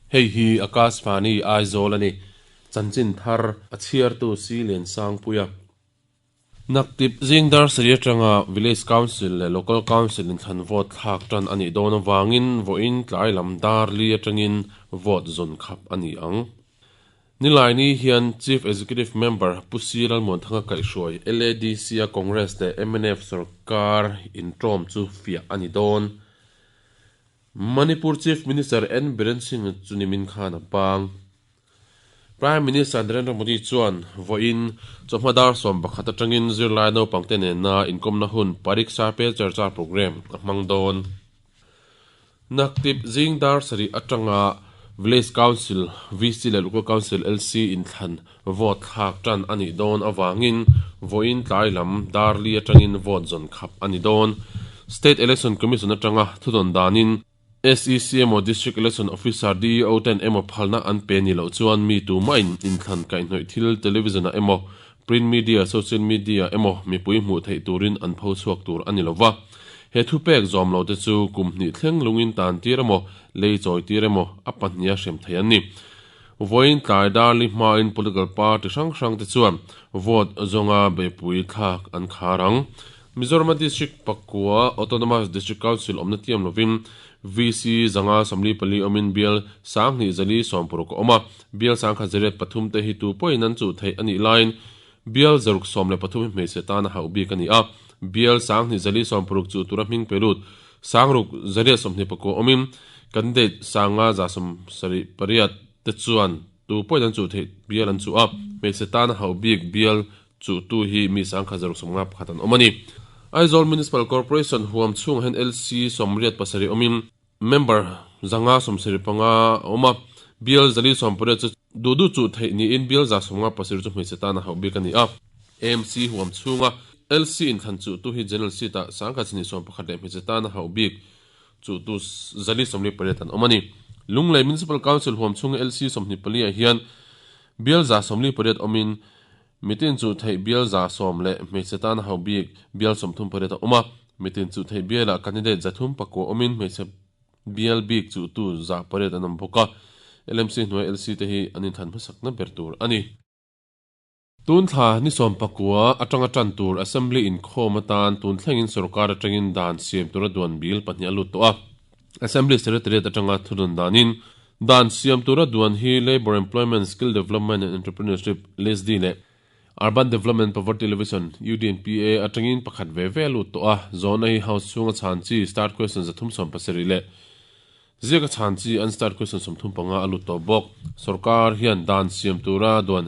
Hei hi Akashvani Aizawl a ni. Chanchin thar a chhiartu Si Liansangpuia. Naktip zing dar sarih atanga Village Council leh Local Council inthlan vote thlak tan a nih dawn avangin vawiin tlai lam dar li atangin vote zawn khap a ni ang. Nilaini hian Chief Executive Member Pu Si Lalmuanthanga kaihhruai LADC-a Congress leh mnf sorkar inṭawm chu fiah a ni dawn. Manipur Chief Minister N Biren Singh chu nimin khan a pang. Prime Minister Narendra Modi chuan vawiin chawhma dar 11 atangin zirlai naupangte nena inkawmna hun Pariksha Pe Charcha programme a hmang dawn. Naktip zing dar sarih atanga Village Council, VC leh Local Council, LC, inthlan vote thlak tan a nih dawn avangin vawiin tlai lam dar li atangin vote zawn khap a ni dawn. State Election Commission atanga thudawn danin SEC emaw District Election Officer, DEO, ten emaw phalna an pe ni loh chuan mi tumahin inthlan kaihhnawih thil television-ah emaw print media, social media emaw mipui hmuh theih turin an pho chhuak tur a ni lo va. He thupek zawm lo te chu kum hnih thleng lungin tan tir emaw lei chawi tir emaw a pahniha hrem thei an ni. Vawiin tlai darli hmain political party hrang hrang te chuan vote zawnga beihpui thlak an khar ang. Mizorama District pakua Autonomous District Council awmna tiam lovin VC zanga 44 awmin bial 20 420 a awm a, bial 1103 te hi tu pawhin an chuh theih a nih laiin bial 613 hi hmeichhe tan a hauh bik a ni a, bial 20 160 chuh tura hming pe lut 6129 awmin candidate 578 te chuan tu pawhin an chuh theih bial an chuh a, hmeichhe tan a hauh bik bial chuhtu hi mi 1051 an awm a ni. Aizawl Municipal Corporation huam chhungah hian LC 87 awmin member 575 a awm a, bial 480 chu duh duh chuh theih niin bial 157 chu hmeichhe tan a hauh bik a ni a. AMC huam chhunga LC inthlan chuhtu hi General Seat-ah 1021 leh hmeichhe tan a hauh bik chuhtu 448 an awm a ni. Lunglei Municipal Council huam chhunga LC 24 ah hian bial 148 awmin Mitin chu theih bial 110 leh hmeichhe tan hauh bik bial 38 a awm a. Mitin chu theih bialah candidate 309 awmin hmeichhe bial bik chuhtu 800 an awm bawk a. LMC hnuai LC te hi an inthlan hmasakna ber tur a ni. Tun thla ni 19 atanga tan tur Assembly inkhawm atan tun thlengin sorkar atangin dan siam tura duan bil pahnih a lut tawh a. Assembly Secretariat atanga thudun danin dan siam tura duan hi Labour Employment Skill Development and Entrepreneurship, LESDE, leh Urban Development Poverty Alleviation, UDNPA, atangin pakhat ve ve a lut tawh a. Zawhna hi House chhunga chhan chi Start Question 370 leh ziaka chhan chi Unstarred Question 35 a lut tawh bawk. Sorkar hian dan siam tura duan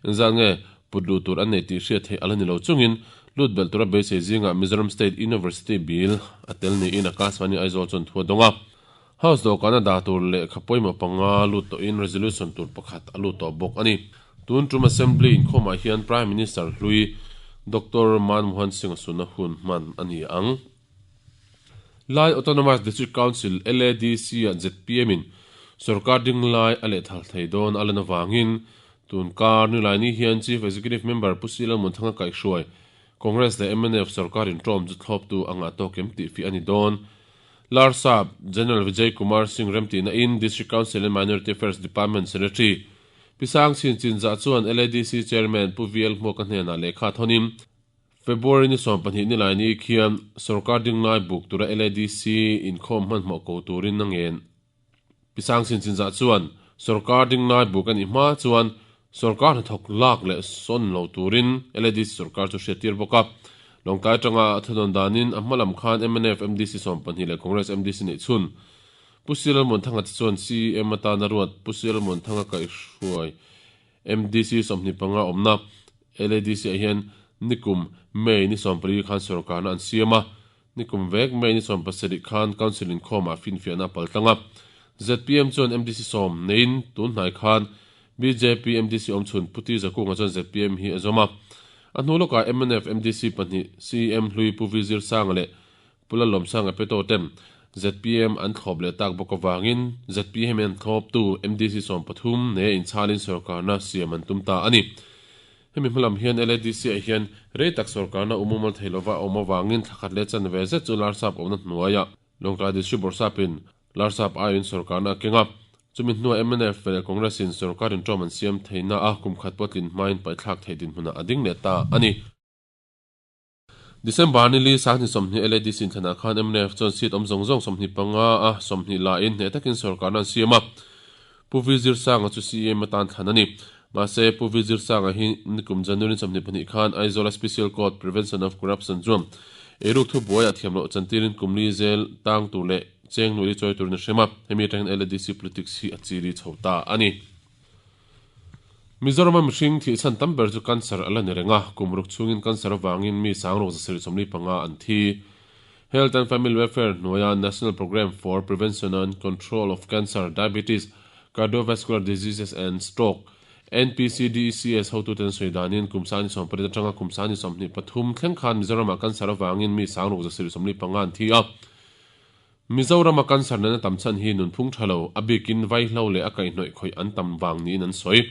engzat nge put luh tur an nei tih hriat theih a la ni lo chungin lut belh tura beisei zingah Mizoram State University Bill a tel niin Akashvani Aizawl chuan thu a dawng a. House dawhkana dah tur lehkha pawimawh panga lut tawhin resolution tur pakhat a lut tawh bawk a ni. Tun tum Assembly inkhawmah hian Prime Minister hlui Doctor Manmohan Singh a sunna hun hman a ni ang. Lai Autonomous District Council, LADC, ah zpm in sorkar ding lai a lehthal thei dawn a lan avangin tun kar Nilaini hian Chief Executive Member Pu Si Lalmunthanga kaihhruai Congress leh mnf sorkar inṭawm chu thlawptu a ngah tawk em tih fiah a ni dawn. Larsap General Vijay Kumar Singh remtihna in District Council and Minority Affairs Department Secretary Pi Sang Chin Chinzah chuan LADC Chairman Pu VL Hmuaka hnenah lehkha thawnin February ni 12 nilaini khian sorkar dinglai buk tura LADC inkhawm hmanhmawh ko turin a ngen. Pi Sang Chin Chinzah chuan sorkar dinglai buk a nih hma chuan sorkar hnathawk lak leh sawn lo turin LADC sorkar chu hriattir bawk a. Lawngtlai atanga a thunawn danin a hma lam khan mnf MDC 12 leh Congress MDC neih chhun Pu Cyril Muanthanga te chuan CEM atana ruat Pu Cyril Muanthanga kaihhruai MDC 25 awmna LADC ah hian nikum May ni 14 khan sorkarna an siam a, nikum vek May ni 17 khan Council inkhawmah finfiahna a pal tlang a. Zpm chuan MDC sawm neiin tun hnai khan bjp MDC awmchhun Pu Ti Zakunga chuan zpm hi a zawm a. A hnu lawkah mnf MDC pahnih CEM hlui Pu Vi Zirsanga leh Pu Lalawmsanga Peto ten zpm an thlawp leh tak bawk avangin zpm an thlawptu MDC 13 ne inchhalin sorkarna siam an tum ta a ni. Hemi hmalam hian LADC ah hian rei tak sorkarna umumal thei lova a awm avangin thlakhat leh chanve zet chu Larsap awmna hnuaiah Lawngtlai District Bawrhsapin Larsap aiin sorkarna a keng a. Chumi hnuah mnf leh Congress in sorkar inṭawm an siam theihna a kum khat pawh tlin hmain paihthlak theih dinhmunah a ding leh ta a ni. December ni li 2020 LADC inthlanah khan mnf chuan seat awm zawng zawng 25 a 20 lain hneh takin sorkarna an siam a. Pu V Zirsanga chu CEM atan thlan a ni. Mahse, Pu V Zirsanga hi nikum January 22 khan Aizawl-a Special Court Prevention of Corruption chuan eiruk thubuaiah thiam loh chantirin kum li zel tang tur leh cheng nuih chawi turin a hrem a, hemi atangin LADC politics hi a chiri chho ta a ni. Mizorama mihring thihchhan tam ber chu cancer a la ni reng a, kum ruk chhungin cancer avangin mi sangruk 745 an thi. Health and Family Welfare hnuaia National Programme for Prevention and Control of Cancer, Diabetes, Cardiovascular Diseases and Stroke, NPCDCS, hotuten sawi danin kum 28 atanga kum 23 thleng khan Mizoramah cancer avangin mi sangruk 745 an thi a. Mizorama cancer nana tam chhan hi nunphung tha lo, a bikin vaihlo leh a kaihhnawih khawih an tam vang niin an sawi.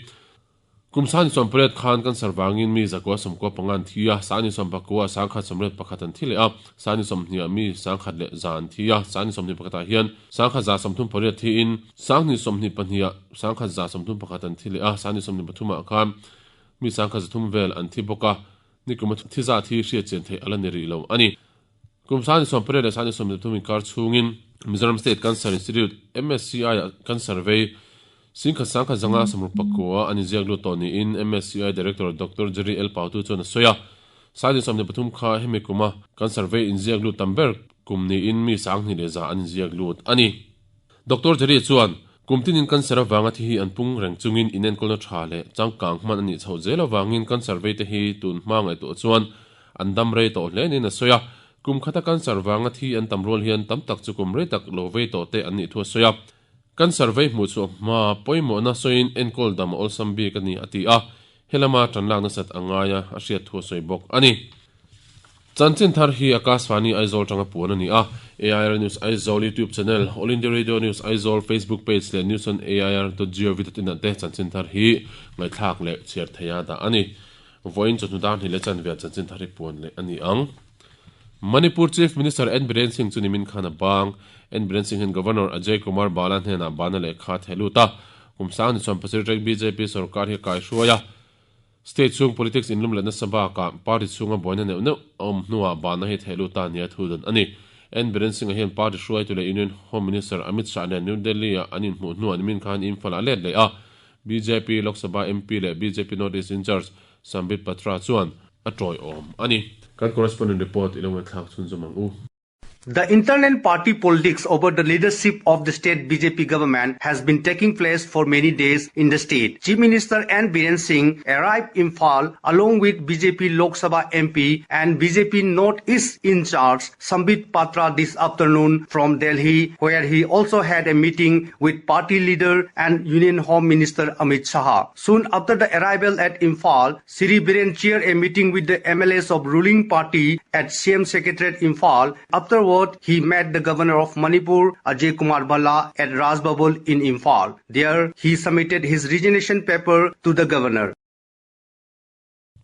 Kum 28 khan cancer vangin mi 195 an thi a, 94 ah 181 an thi leh a, 20 ah mi 100 leh za an thi a, 21 ah hian 138 thiin, 22 ah 131 an thi leh a, 23 ah khan mi 103 vel an thi bawk a, nikum a thi zat hi hriatchian theih a la ni rih lo a ni. Kum 28 leh 23 inkar chhungin Mizoram State Cancer Institute, MSCI, ah cancer vei 11,100 samruk pakua an inziak lut tawh niin MSCI Director Doctor Jerry L Pautu chuan a sawi a. 23 kha hemi kuma cancer vei inziak lut tam ber kum niin mi 2100 an inziak lut a ni. Doctor Jerry chuan, Kum tinin cancer avanga thi hi an pung reng chungin inenkawlna tha leh changkang hman a nih chhoh zel avangin cancer vei te hi tun hma ngaihtuah chuan an dam rei tawh hle niin a sawi a. Kum khata cancer vanga thi an tam rual hian tam tak chu kum rei tak lo vei tawh te an nih thu a sawi a. Cancer vei hmuh chhuah hma pawimawhna sawiin enkawl dam a awlsam bik a ni a ti a. Helama tan lak nasat a ngai a, a hriat thu a sawi bawk a ni. Chanchin thar hi Akashvani Aizawl tanga puan a ni a, AIR News Aizawl YouTube channel, All India Radio News Aizawl Facebook page leh news on air dot gov dot in ah te chanchin thar hi ngaihthlak leh chhiar theia dah a ni. Vawiin chawhnu dar hnih leh chanve ah chanchin thar hi puan leh a ni ang. Manipur Chief Minister N Biren Singh chu nimin khan a bang. N Biren Singh hian Governor Ajay Kumar Bala hnenah bana lehkha a theh lut a. Kum sang ni chuan Pasir Trek bjp sorkar hi a kaihruai a. State chhung politics inlum leh nasa bakah party chhunga buaina neuh neuh a awm hnuah bana hi theh lut ta nia thu dan a ni. N Biren Singh-a hian party hruaitu leh Union Home Minister Amit Shah nen New Delhi-ah an inhmuh hnuah nimin khan Imphal-ah a let leh a. Bjp Lok Sabha MP leh bjp North East in-charge Sambit Patra chuan a tawiawm a ni. Kan correspondent report i lo ngaihthlak chhunzawm ang u. The internal party politics over the leadership of the state BJP government has been taking place for many days in the state. Chief Minister N. Biren Singh arrived Imphal along with BJP Lok Sabha MP and BJP North East in charge Sambit Patra this afternoon from Delhi, where he also had a meeting with party leader and Union Home Minister Amit Shah. Soon after the arrival at Imphal, Sri Biren chaired a meeting with the MLAs of ruling party at CM Secretariat Imphal. Afterward, he met the governor of Manipur, Ajay Kumar Bhalla, at Raj Bhavan in Imphal. There, he submitted his resignation paper to the governor.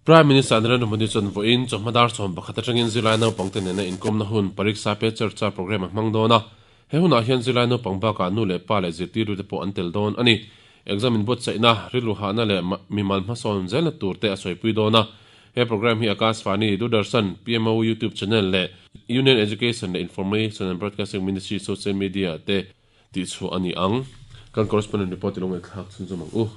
Prime Minister Narendra Modi chuan vawiin chawhma dar 11 atangin zirlai naupangte nena inkawmna hun Pariksha Pe Charcha programme a hmang dawn a. He hunah hian zirlai naupang bakah nu leh pa leh zirtirtute pawh an tel dawn a ni. Exam inbuatsaihna, rilru hahna leh mimal hmasawn zelna tur te a sawipui dawn a. He programme hi Akashvani, Doordarshan, PMO YouTube channel leh Union Education leh Information and Broadcasting Ministry social media ah te tihchhuah a ni ang. Kan correspondent report i lo ngaihthlak chhunzawm ang u.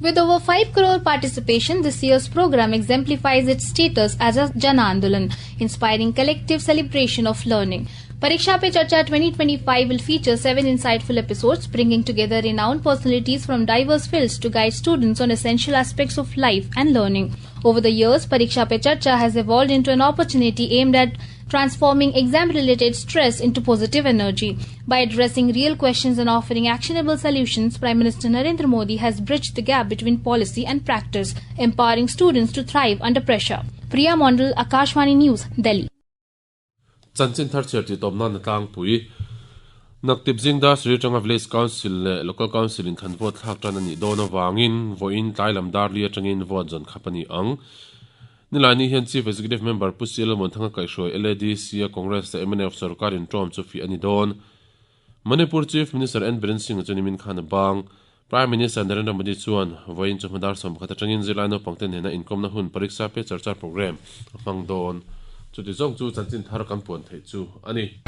With over 5 crore participation, this year's program exemplifies its status as a Jana Andolan, inspiring collective celebration of learning. Pariksha Pe Charcha 2025 will feature 7 insightful episodes, bringing together renowned personalities from diverse fields to guide students on essential aspects of life and learning. Over the years, Pariksha Pe Charcha has evolved into an opportunity aimed at transforming exam-related stress into positive energy. By addressing real questions and offering actionable solutions, Prime Minister Narendra Modi has bridged the gap between policy and practice, empowering students to thrive under pressure. Priya Mondal, Akashvani News, Delhi. Chanchin thar chhiar tih tawp nan a tlangpui. Naktip zing dar sarih atanga Village Council leh Local Council in thlan vote thlak tan a nih dawn avangin vawiin tlai lam dar li atangin vote zawn khap a ni ang. Nilaini hian Chief Executive Member Pu Sialmuanthanga kaihhruai LADC a Congress leh mnf sorkar inṭawm chu fih a ni dawn. Manipur Chief Minister N Biren Singh chu nimin khan a bang. Prime Minister Narendra Modi chuan vawiin chawhma dar 11 atangin zirlai naupangte nena inkawmna hun Pariksha Pe Charcha programme a hmang dawn. Chuti zawng chu chanchin thar kan puan theih chu a ni.